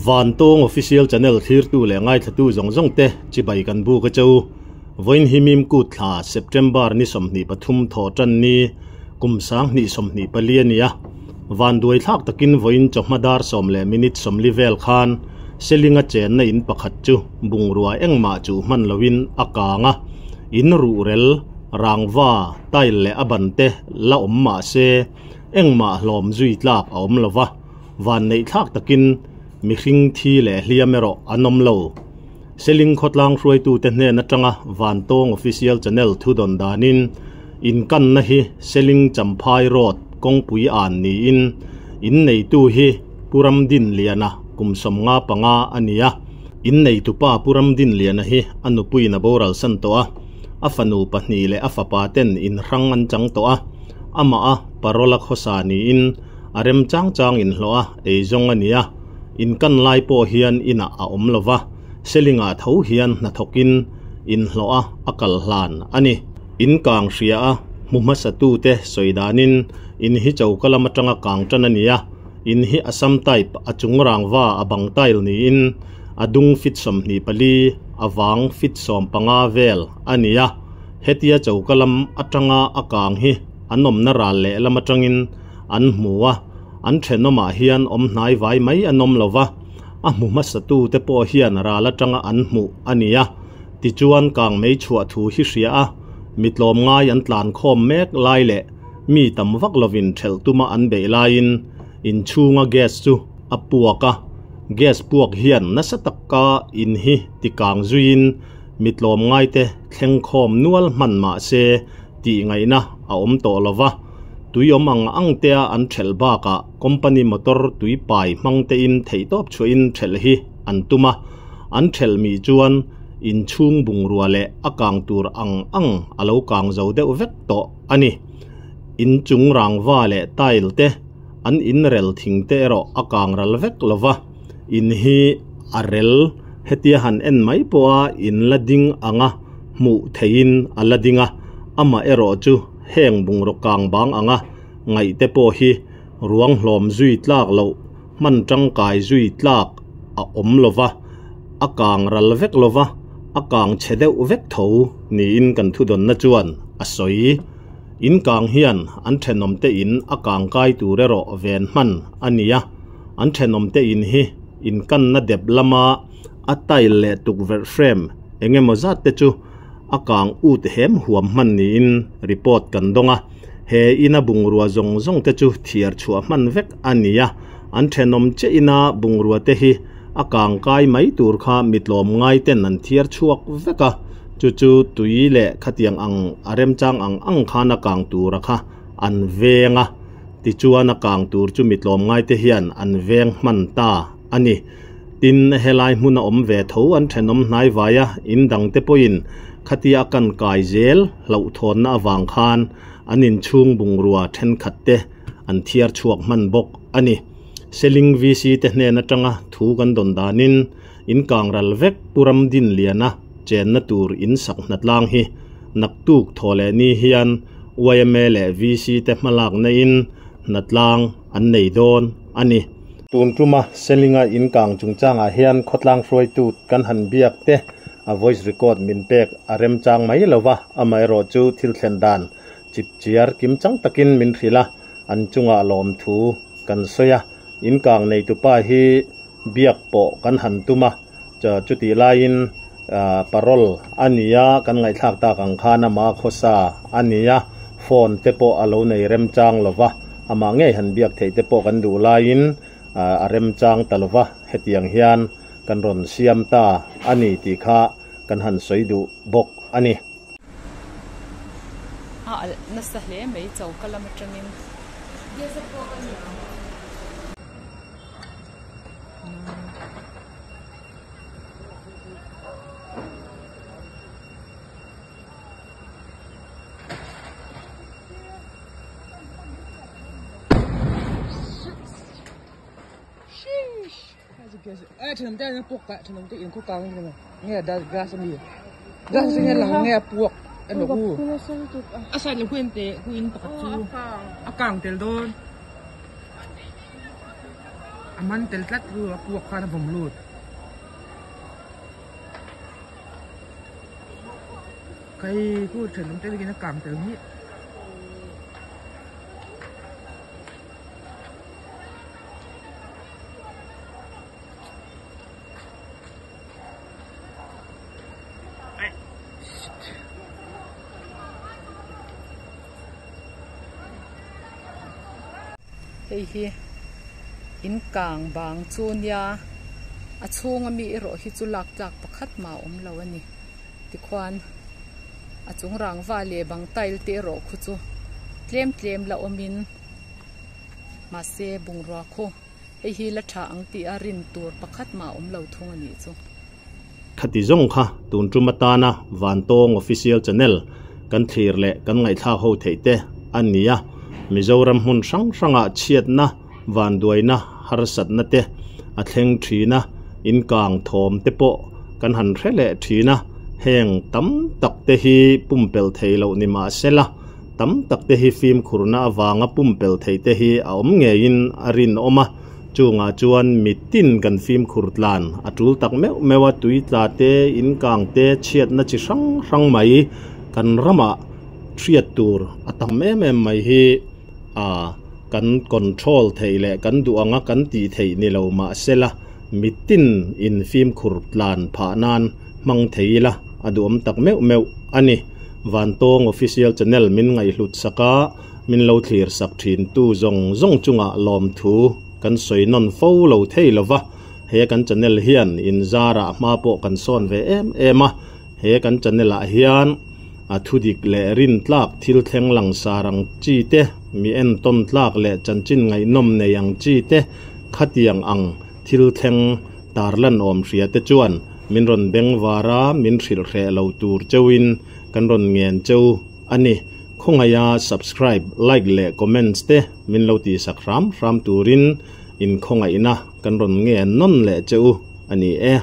Vantawng Official Channel thlirtu leh ngaithlatu zawng zawng te chibai kan buk a che u. Vawiin hi Mim Kut thla September ni 23 thawh tan ni kum 2024 a ni a. Vanduai thlak takin vawiin chawhma dar 10 leh minute 40 vel khan Selinga chenna in pakhat chu bungrua engmah chu hman loin a kang a. In ruhrel rangva tile leh a ban te la awm mah se engmah hlawm zui tlak a awm lova. Van nei thlak takin mihring thi leh hliam erawh an awm lo. Seling khawtlang hruaitu te hnen atanga Vantawng Official Channel thu dawn danin in kanna hi Seling Champhai Road kawngpui an niin in neitu hi Puram Din Liana kum 55 a ni a. In neitu pa Puram Din Liana hi a nupuiin a boral san tawh a. A fanu pahnih leh a fapa ten in hrang an chang tawh a. Amah a parola khawsa niin a rem chang chang in hlawh a eizawng a ni a. In kan lai pawh hian inah a awm lova. Selinga tho hian hnathawkin in hlawh a a kal hlan a ni. In kang hria a hmu hmasa tu te sawi danin in hi choka lam atanga kang tan a ni a. In hi Assam type a chung rangva a bang tile niin a dung fit 24 a wang fit 15 vel a ni a. Hetia choka lam atanga a kang hi an awmna ral leh lam atangin an hmu a. An thenawmah hian awm hnai vai mai an awm lova. A hmu hmasa tu te pawh hian ral atanga an hmu a ni a. Tichuan kang mei chhuah thu hi hria a. Mitlawm ngai an tlan khawm mek lai leh mi tam vak lovin thelh tuma an beih laiin in chhunga gas chu a puak a. Gas puak hian nasa taka in hi tikang zuiin mitlawm ngai te thleng khawm nual hman mah se tih ngaihna a awm tawh lova. Tui awm ang ang te a an thelh bakah company motor tui pai hmang te in theihtawp chhuahin thelh hi an tum a. An thelh mi chuan in chhung bungrua leh a kang tur ang ang a lo kang zo deuh vek tawh a ni. In chung rangva leh tile te an in rel thing te erawh a kang ral vek lova. In hi a rel hetia han en mai pawh a in la ding anga hmuh theihin a la ding a. Amah erawh chu heng bungraw kang bang anga ngaih te pawh hi ruang hlawm zui tlak loh hman tangkai zui tlak a awm lova. A kang ral vek lova a kang che deuh vek tho niin kan thu dawnna chuan a sawi. In kang hian an thenawm te in a kang kai tur erawh ven hman a ni a. An thenawm te in hi in kanna dep lama a tile leh tukverh frame engemaw zat te chu a kang ut hem huam hman niin report kan dawng a. He ina bungrua zawng zawng te chu thiar chhuah hman vek a ni a. An thenawm che ina bungrua te hi a kang kai mai tur kha mitlawm ngai ten an thiar chhuak vek a. Chu chu tui leh khatiang ang a rem chang ang ang khan a kang tur a kha an veng a. Tichuan a kang tur chu mitlawm ngai te hian an veng hman ta a ni. Tin helai hmun a awm ve tho an thenawm hnai vai a in dang te pawhin khatia a kan kai zel hlauh thawnna awang khan an in chhung bungrua thenkhat te an thiar chhuak hman bawk a ni. Seling VC te hnen atanga thu kan dawn danin in kang ral vek Puram Din Liana chenna tur in sak hnatlang hi naktuk thaw leh ni hian YMA leh VC te hmalak na in hnatlang an nei dawn a ni. Tun tuma Selinga in kang chungchangah hian khawtlang hruaitu kan han biak te a voice record min pek a rem chang mai lova. Amah erawh chu thil thlen dan chip chiar kim chang takin min hrilh a. An chungah lawm thu kan sawi a. In kang nei tu pa hi biak pawh kan han tum a. Chuti laiin parol a ni a. Kan ngaihthlak tak ang khan ama khawsa a ni a. Phone te pawh a lo nei rem chang lova. Amah ngei han biak theih te pawh kan duh laiin a rem chang ta lova. Hetiang hian kan rawn siam ta a ni tih kha kan han sawi duh bawk a ni. A alh nasa hle mai choka lam atangin. Hei hi in kang bang chu nia a chhunga mi erawh hi chu lak tlak pakhat mah a awm lo a ni tikhuan a chung rangva leh bang tile te erawh khu chu tlem tlem la awmin mahse bungrua khu hei hi la tha ang tih a rin tur pakhat mah a awm lo thung a nih chu. Khati zawng kha tun tum atana Vantawng Official Channel kan thlir leh kan ngaihthlak ho theih te a ni a, Mizoram hmun hrang hrangah chhiatna, vanduaina, harsatna te a thleng thin a, inkang thawm te pawh kan han hre leh thin a, heng tam tak te hi pumpelh thei loh ni mahsela tam tak te hi fimkhurna avanga pumpelh theih te hi a awm ngeiin a rinawm a. Chungah chuan mitin kan fimkhur tlan a tul tak meuh meuh a, tui tla te, in kang te, chhiatna chi hrang hrang mai kan ramah hriat tur a tam em em mai hi a kan control theih leh kan duh anga kan tih theih ni lo mahsela mitin in fimkhur tlan phah nan hmang thei ila a duhawm tak meuh meuh a ni. Vantawng Official Channel min ngaihhlut sak a. Min lo thlir sak thin tu zawng zawng chungah lawmthu kan sawi nawn fo lo thei lo va, he kan channel hian in zarah hma pawh kan sawn ve em em a, he kan channel ah hian a thudik leh rintlak thil thleng langsar ang chi te, mi entawn tlak leh chanchin ngaihnawm nei ang chi te, khatiang ang thil thleng tarlan awm hria te chuan min rawn bengvar a, min hrilh hreh lo tur cheuhin kan rawn ngen cheu a ni. Khawngaia subscribe, like leh comments te min lo tihsak hram hram turin in khawngaihna kan rawn nge nawn leh che u a ni e.